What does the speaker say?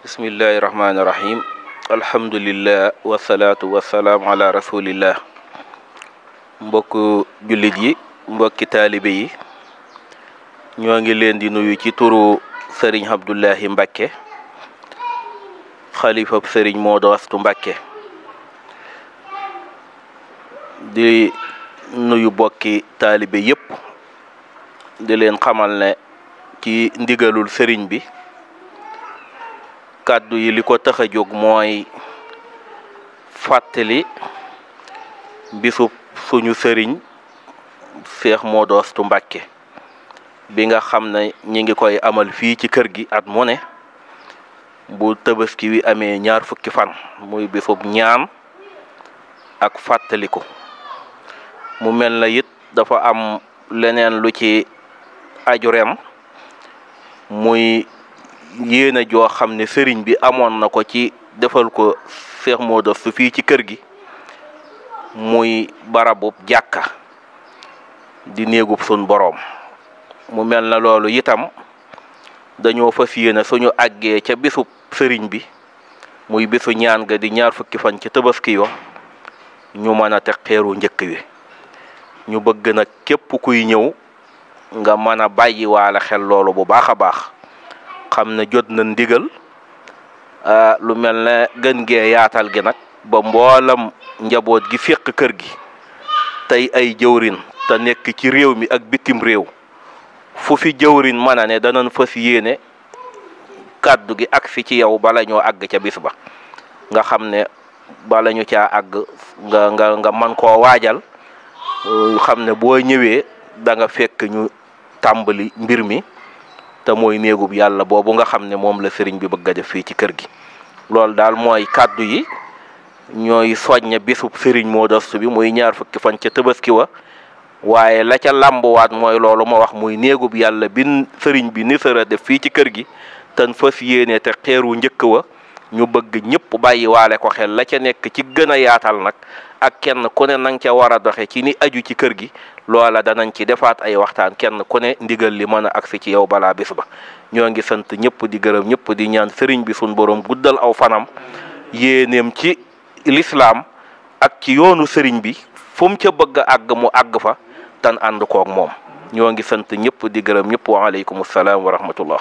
bismillahi rahmaani rahim alhamdulillah wasalaatu wasalaam ala rasulillah. mbokk jullit yi, mbokki taalibe yi, ñoo ngi leen di nuyu ci turu sëriñ Abdullahi Mbàkke, xalifab sëriñ Moodu Astu Mbàkke, di nuyu bokki taalibe yépp, di leen xamal ne ci ndigalul sëriñ bi kàddu yi li ko tax a jóg mooy fàttali bisub suñu sëriñ Seex Moodu Astu Mbàkke bi nga xam ne ñi ngi koy amal fii ci kër gi at mu ne bu Tabaski wi amee 20 fan muy bisub ñaan ak fàttaliku. mu mel na it dafa am leneen lu ci aju ren muy yéena joo xam ne sëriñ bi amoon na ko ci defal ko Seex Moodu Astu fii ci kër gi, muy barabub jàkka di néegub sun boroom. mu mel na loolu itam dañoo fas yéene suñu àggee ca bisub sëriñ bi muy bisu ñaan ga di 20 fan ci Tabaski yo ñu mën a teg xeeru njëkk wi. ñu bëgg nag képp kuy ñëw nga mën a bàyyi waale xel loolu bu baax a baax, xam ne jot na ndigal lu mel ne gën gee yaatal gi nag ba mboolam njaboot gi féq kër gi tey ay jëwrin te nekk ci réew mi ak bitim réew, fu fi jëwrin mën a ne danañ fas yéene kàddu gi ak fi ci yow bala ñoo àgg ca bis ba, nga xam ne bala ñu caa àgg nga man koo waajal, xam ne boo ñëwee da nga fekk ñu tàmbali mbir mi te mooy néegub yàlla boobu nga xam ne moom la sëriñ bi bëgg a def fii ci kër gi. loolu daal mooy kàddu yi, ñooy soññe bisub sëriñ Moodu Astu bi muy 20 fan ca Tabaski wa, waaye la ca làmbuwaat mooy loolu ma wax muy néegub yàlla bi sëriñ bi ni sëra def fii ci kër gi ten fas yéene te xeeru njëkk wa ñu bëgg ñëpp bàyyi waale ko xel. la ca nekk ci gën a yaatal nag ak kenn ku ne nang ca war a doxe ci ni aju ci kër gi, loola danañ ci defaat ay waxtaan, kenn ku ne ndigal li mën a agsi ci yow balaa bis ba. ñoo ngi sant ñëpp di gërëm ñëpp di ñaan sëriñ bi sun borom guddal aw fanam, yéeneem ci lislaam ak ci yoonu sëriñ bi fu mu ca bëgg a àgg mu àgg fa tan ànd koog moom. ñoo ngi sant ñëpp di gërëm ñëpp. wa aleykum salaam wa rahmatullah.